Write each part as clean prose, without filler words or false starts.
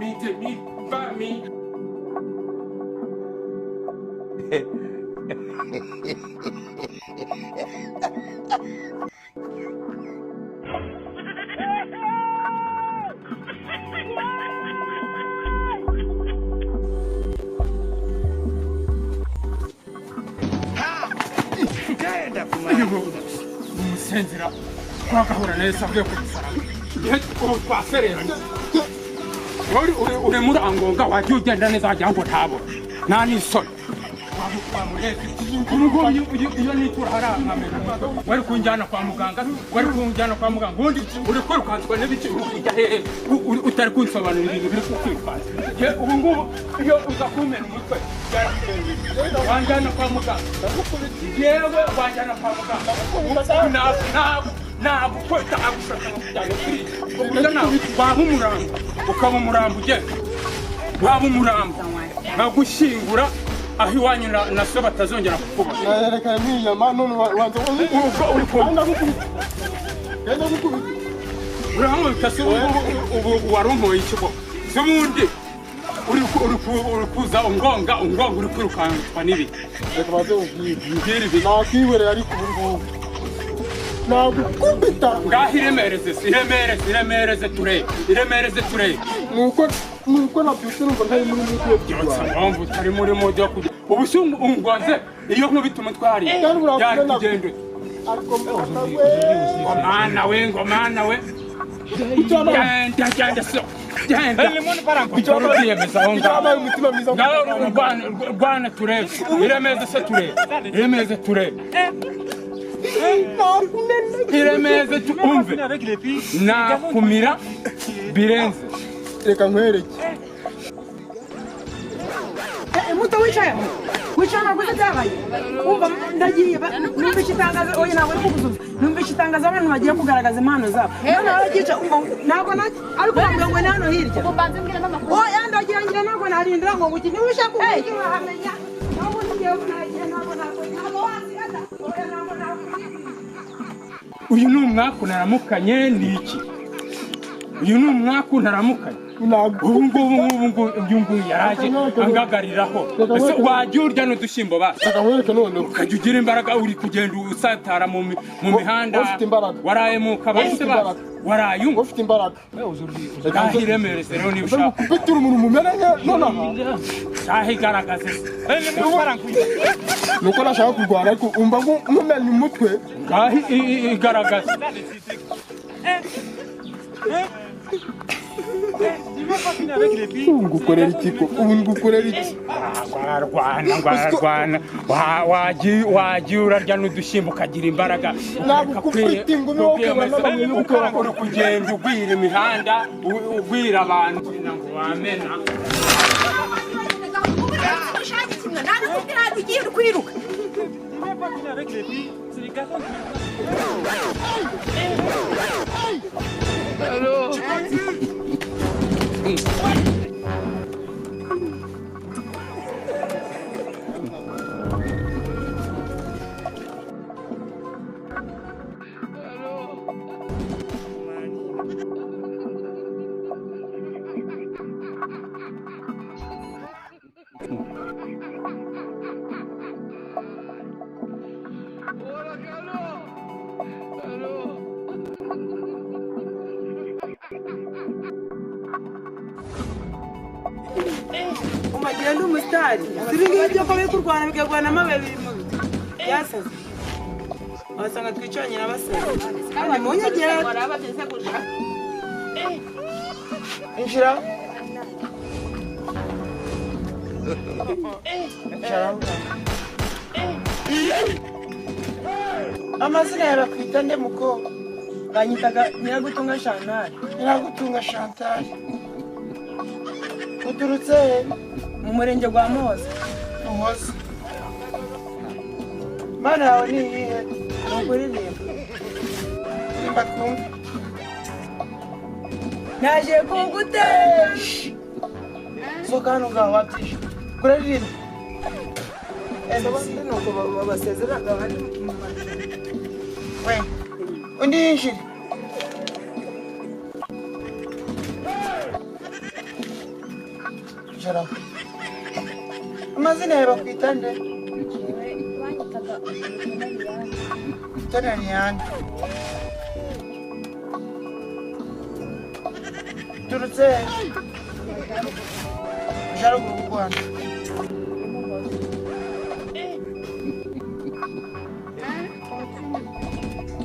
Me to me, fuck me. Umusenzera twagahura neza avuye ku musaraba igihe ubu twasereranye. Uri muri angonga, wajya ugenda neza, wagira ngo ntabona nta n'isoni. Ubu iyo nitura hariya nkamenya wari kunjyana kwa muganga, wari kunjyana kwa muganga. Ubundi uri kwirukanswa n'ibiki? Ujya hehe utari kunsobanurira ibintu biri kukwirukansa? Ubu ngubu iyo uza kumena umutwe, wanjyana kwa muganga. Yewe, wanjyana kwa muganga, nagukubita, agushaka nkakujyana kuri waba umurambo, ukaba umurambo ugenda, waba umurambo nkagushyingura aho iwanyu na so batazongera kukubona. Nayerekana nk'inyama none wanza Ubwo uri ku Ndagukubita, ndagukubita. Urankubita se? Ubu ubu wari umpoye ikigo se? Ubundi uri kuza ungonga, ungonga, uri kwirukanswa n'ibiki? Reka baze ubwire. Mbwira ibiki? Nakwibereye, ariko ubu ngubu nagukubita. Ngaho iremereze se, iremereze, iremereze turebe, iremereze turebe. Nuko nabyutse numva ntari muri mood yo Byotsa kurwana. Mpamvu utari muri mood yo kujya ubu se ungonze, iyo nkubita umutwe hariya Kandi urakunda byari kugenda ute? Ariko mwana we! Ngo mana we, ngo mana we! Genda, genda so, genda ujya kwiyemeza aho ngaho. Icyabaye umutima mwiza. Ngaho rwana, rwana turebe, iremeze se turebe, iremeze turebe, iremeze umve nakumira birenze. Reka nkwereke. Muto, wicaye, wicaye, ntabwo uzi ibyabaye. Umva, ndagiye, numvise itangazo. Oya, ntabwo ari kugusubiza. Numvise itangazo, abantu bagiye kugaragaza impano zabo, none baragica. Umva, ntabwo na ariko bambwira ngo ni hano hirya. Ubanze mbwira n'amakuru. Oya, ndagira ngira ntabwo narindira ngo nguki niba ushaka uburyo urahamenya. Ntabwo ngiye, nagiye, ntabwo wansiga. Oya, ntabwo. Uyu ni umwaku naramukanye ni iki? Uyu ni umwaku ntaramukanye. Ubu ngubu, nk'ubu ngubu, uyu nguyu yaraje angagariraho. Ese wajya urya n'udushyimbo basi? Reka nkwereke noneho. Ukajya ugira imbaraga, uri kugenda usatara mu mihanda. Ufite imbaraga. Waraye mu kabari se Ufite basi? imbaraga. Waraye unywa? Ufite imbaraga. Ngaho iremereze rero niba ushaka. Gukubitira umuntu mumenanye nonaha? Shaho igaragaze se. Nuko nashaka kurwana, ariko umva ngo nkumenya umutwe. Ngaho igaragaze. Ubu ngukorera iki ko? Ubu ngukorera iki? Ngo ararwana, ngo ararwana. Wagiye urarya n'udushyimbo ukagira imbaraga. Nagukubita ingumi wowe ukabona n'amabuye yo gukora. Uri kugenda ugwira imihanda, ugwira abantu ngo wamena. Nabikubwira, ugiye uri kwiruka. Umagira ndi umusitari. Si ibi ngibi byo ko biri kurwana bikarwanamo babiri mu byasaze, wasanga twicaranye n'abasaza kandi munyegera. Injira. Injira. Amazina yawe bakwita nde, mukobwa? Banyitaga Nyiragutunga Chantal. Nyiragutunga Chantal. Uturutse he? Mu murenge gwa Muhoza. Muhoza. Imana yawe ni iyihe? Ni ukuririmba. Ririmba twumve. Naje kugutera. Sohoka hano ngaho, wabyishe. Kuraririmba. Abandi nuko basezeraga abandi mu marushanwa. We. Undi yinjire. Icara. Amazina yawe bakwita nde? Banyitaga Mutoni Liliane. Turutse he? Amajyaruguru y'u Rwanda.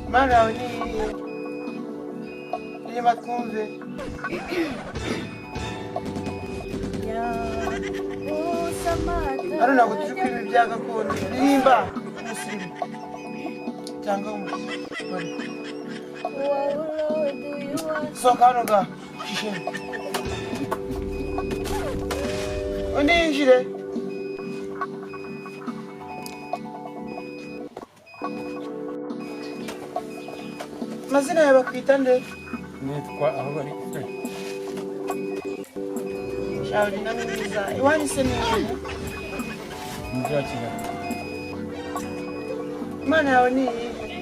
Impano yawe ni iyihe? Ririmba twumve. Hano ntabwo turi kwiba ibya gakondo. Ririmba umusirimu cyangwa umugore. Sohoka hano ga shisheni. Undi yinjire. Amazina yawe bakwita nde? Nitwa aho bari. Shauri na mwiza. Iwanyu se ni hehe? Umujyi wa Kigali. Imana yawe ni iyihe?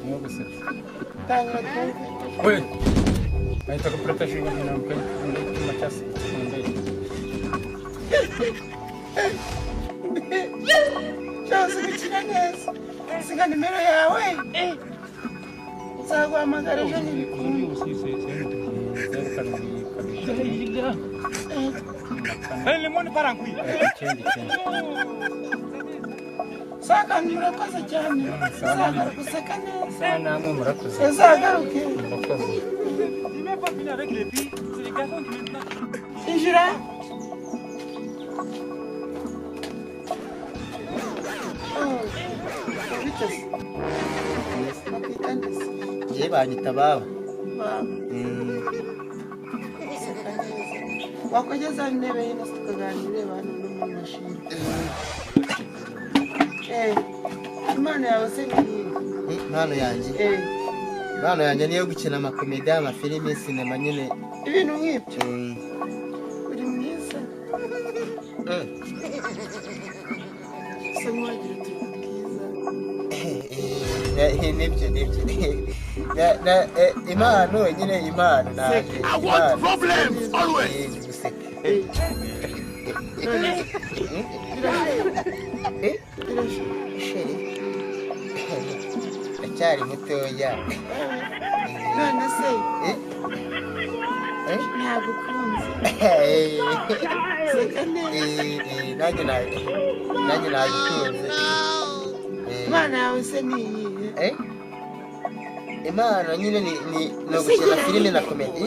Niyo gusetsa. Tangira twumve. We! Bahita guporoteje ibintu icyuma cyasimbutse mu ndege. Shauri uzi gukina neza. Siga nimero yawe. Nzaguhamagara ejo ntibikunda. 0 7 2 4 9 Saka murakoze cyane. Uzagaruka useka neza. Sawa namwe murakoze. Uzagaruke. Murakoze. Injira. Bite se? Bakwita nde se? Njye banyita baba. Baba. Useka neza. Wakogeza intebe hino se tukaganira ureba hano no muri mashini. Impano yawe se ni iyihe? Impano yanjye? Impano yanjye niyo gukina amakomedi, amafilimi, sinema nyine. Ibintu nk'ibyo? Uri mwiza. Usa nk'uwagira utuntu twiza. Nibyo nibyo. Impano nyine impano nanjye. I want problems always. Guseka. Sheri. Ndacyari mutoya. None se nagukunze. Seka neza. Nanjye nagukunze. Imana yawe se ni iyihe? Impano nyine ni ugukina filime na komedi.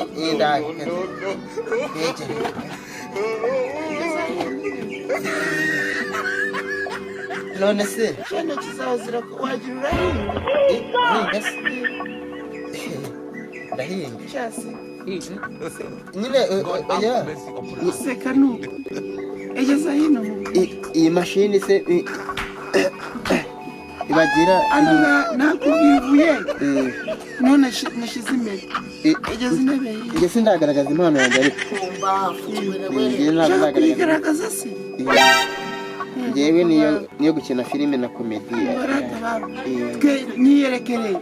None se intoki zawe wagira urahinga? Nhinga se? Ndahinga. Nyine oya. Useka nuko. Egeza hino. Iyi mashini se ibagira hano nakubivuye none nashize imbere. Egeza intebe ye. Njye sindagaragaza impano yanjye ariko. Ushaka kuyigaragaza se? Njyewe niyo gukina filime na komedi. Niyerekere.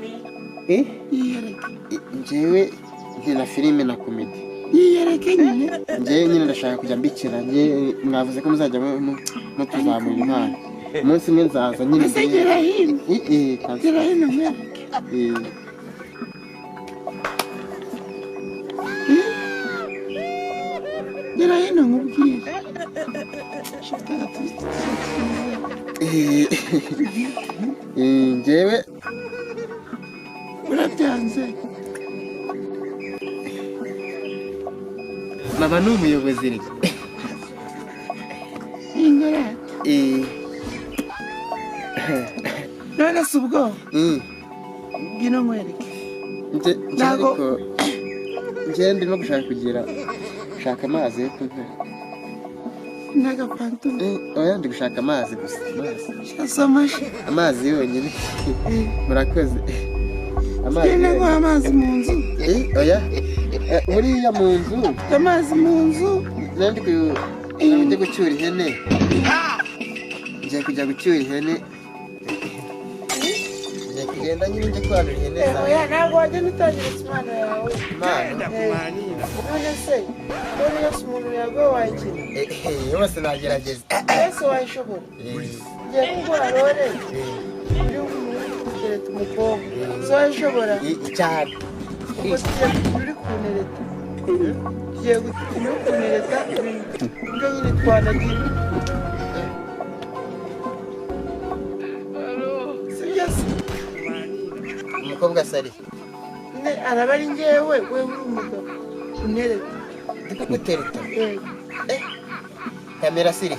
Njyewe nkina filime na komedi. Niyereke nyine. Njyewe nyine ndashaka kujya mbikina. Njyewe mwavuze ko muzajya mutuzamura impano. Umunsi umwe nzaza nyine. Ese gera hino. Gera hino mwereke. Gera hino nkubwire. Njyewe urabyanze. Mama ni umuyobozi reka. Ingorane. None se ubwo ngwino nkwereke. Ariko njye ndimo gushaka kugira gushaka amazi yo kunywa. N'agafanta. Oya ndi gushaka amazi gusa. Amazi. Amazi yonyine. Murakoze. Amazi. Nguha amazi mu nzu. Oya. Buriya mu nzu. Amazi mu nzu. Ndi gucyura ihene. Ngiye kujya gucyura ihene. Ngiye kugenda nyine njye kwanura ihene zawe. Oya ntabwo wagenda utangira impano yawe. Impano? None se role yose umuntu yaguha wayikina? Yose nagerageza. Yose wayishobora? Ngiye kuguha role y'umuntu gutereta umukobwa, so wayishobora? Cyane. Ubwo tugiye gukina uri kuntereta, tugiye gukina uri kuntereta ibyo nyine twanagira, sibyo se? Umukobwa sari Ne, araba ari njyewe, wewe uri umugabo untereta. Ndi kugutereta? Yego. Kamera siri?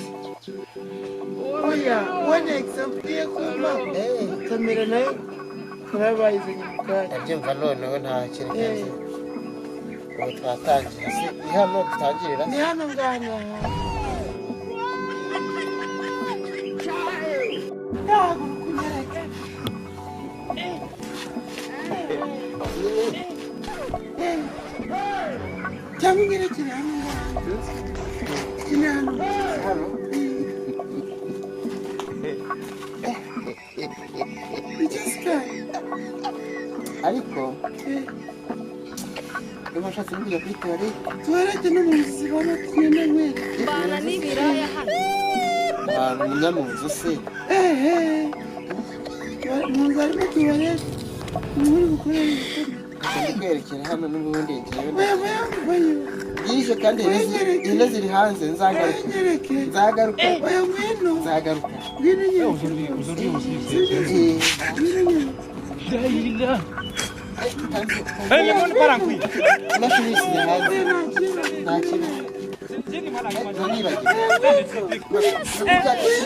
Oya, one example ugiye kumpa. Kamera nayo turabayizanye mu kanya. Ndabyumva noneho, nta kintu kazi. Ubu twatangira se? Ni hano dutangirira? Ni hano ngaha. Haguruka unyereke. Cyangwa unyerekere hano ngaha. Kina hano. Hano. Jessica. Ariko niba ushatse no kujya kuri toilette. Tuwarete no mu nzu zibona, tugende nkwereke. Mbana n'ibiraya hano. Ahantu umunyamunzu se? Ehe, mu nzu harimo tuwarete muri bukorere ibikorwa. Ndi kwerekera hano n'ubundi ngewe. Oya, oya, oya. Bwije kandi ihene ziri hanze, nzagaruka. Nyereke. Nzagaruka. Oya, ngwino. Nzagaruka. Ngwino nyereke. Ngwino nyereke. Imashini yisize hanze. Nta kibazo. Nta kibazo. Ntibagiwe.